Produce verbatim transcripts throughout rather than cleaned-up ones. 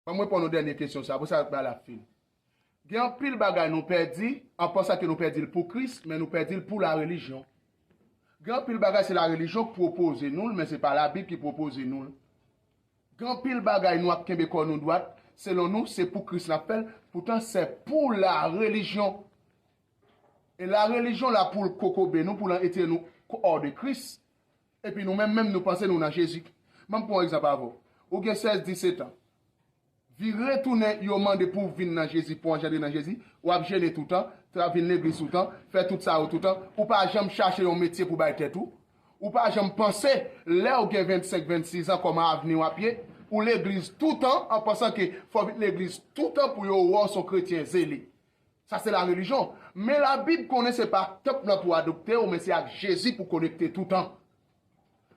An mwen pran nou dènye kesyon sa, apre sa, bay la fin. Gen anpil bagay nou pèdi, an pansan ke nou pèdi l pou Kris, men nou pèdi l pou la relijyon. Gen anpil bagay se la relijyon k pwopoze nou l, men se pa Labib ki pwopoze nou l. Gen anpil bagay nou ap kenbe kò nou dwat, selon nou, se pou Kris n ap fè l, poutan se pou la relijyon. E la relijyon la pou l kokobe nou, pou l etire nou hors de Kris. Epi nou menm, menm nou panse nou nan Jezi. Ban m pran yon egzanp avè w. Ou gen sèz, disèt an. Vire tounen, yo mande pou w vin nan Jezi, pou w anjandre nan Jezi. W ap jene toutan, tra vin legliz toutan, fè tout sa yo toutan. Ou pa janm chache yon metye pou bay tèt ou. Ou pa janm panse, lè w gen vennsenk, vennsis an, kòman avni w ap ye. Ou legliz toutan, an pansan ke fò w vin legliz toutan pou yo wè w se yon kretyen zele. Sa se la relijyon. Men Labib konnen se pa ak tanp lan pou adopte w, men se ak Jezi pou konekte toutan.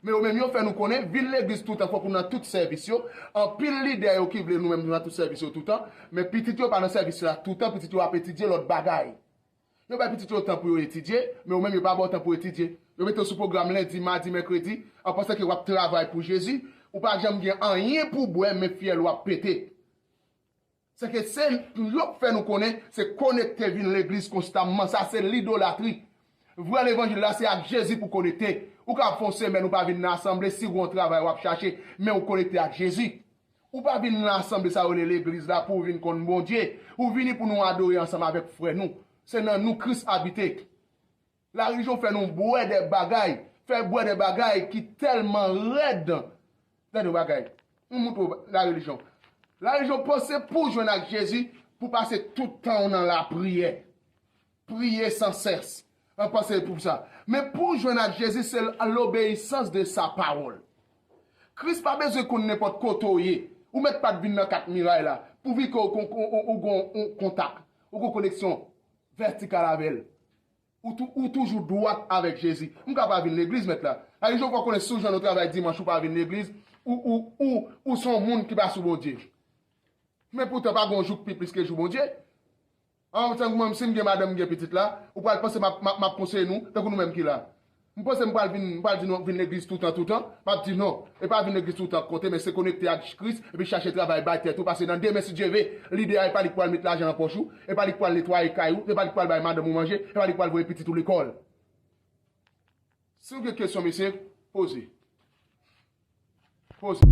Men yo menm yo fè nou konnen, vin legliz toutan fòk ou nan tout sèvis yo. Anpil lidè yo ki vle nou menm nou nan tout sèvis yo toutan, men pitit yo pa nan sèvis la toutan, pitit yo ap etidye lòt bagay. Yo bay pitit yo tan pou yo etidye, men yo menm yo pa ba w tan pou etidye. Yo mete w sou pwogram lendi, madi, mèkredi, an pansan ke w ap travay pou Jezi, ou pa janm gen anyen pou bwè, men fyèl ou ap pete. Se ke se yo k fè nou konnen se konekte vin legliz konstamman. Sa se lidolatri. Vrè levanjil la se ak Jezi pou konekte. Ou ka fè yon semèn ou pa vin nan asanble, si w gen yon travay w ap chache, men ou konekte ak Jezi. Ou pa vin nan asanble sa yo rele legliz la pou w vin konn Bondye. Ou vini pou nou adore ansanm avèk frè nou. Se nan nou Kris abite. Larelijyon fè nou bwè de bagay, fè bwè de bagay ki tèlman rèd. Tande yon bagay, m montre w larelijyon. Larelijyon panse pou w jwenn ak Jezi, pou w pase tout tan w nan lapriyè. Priye san sès. An panse pou sa. Men pou w jwenn ak Jezi, se lobeyisans de sa pawòl. Kris pa bezwen konn nenpòt kote w ye. Ou mèt pa t vin nan kat miray la. Pouvi ke w gen yon kontak, ou gen yon koneksyon vètikal avè l. Ou, tou, ou toujou dwat avèk Jezi. M ka pa vin legliz, mèt la. Larelijyon fè w konnen si w jwenn yon travay dimanch ou pa vin legliz, ou, ou, ou, ou se yon moun ki pa sou Bondye. Men poutan pa gen yon jou k pi plis ke jou Bondye. An, tankou mwen, si m gen madanm, m gen pitit la, ou pral panse m ap, m ap, m ap konseye nou, tankou nou menm ki la. M panse m pral vin, m pral di nou vin legliz toutan, toutan. M ap di non. E pa vin legliz toutan k konte, men se konekte ak Kris, epi chache travay, bay tèt ou, paske nan demen, si Dye ve, lidè a, e pa li k pral met lajan nan pòch ou, e pa li k pral netwaye kay ou, e pa li k pral bay madanm ou manje, e pa li k pral voye pitit ou lekòl. Si w gen kesyon, mesye, poze. Poze.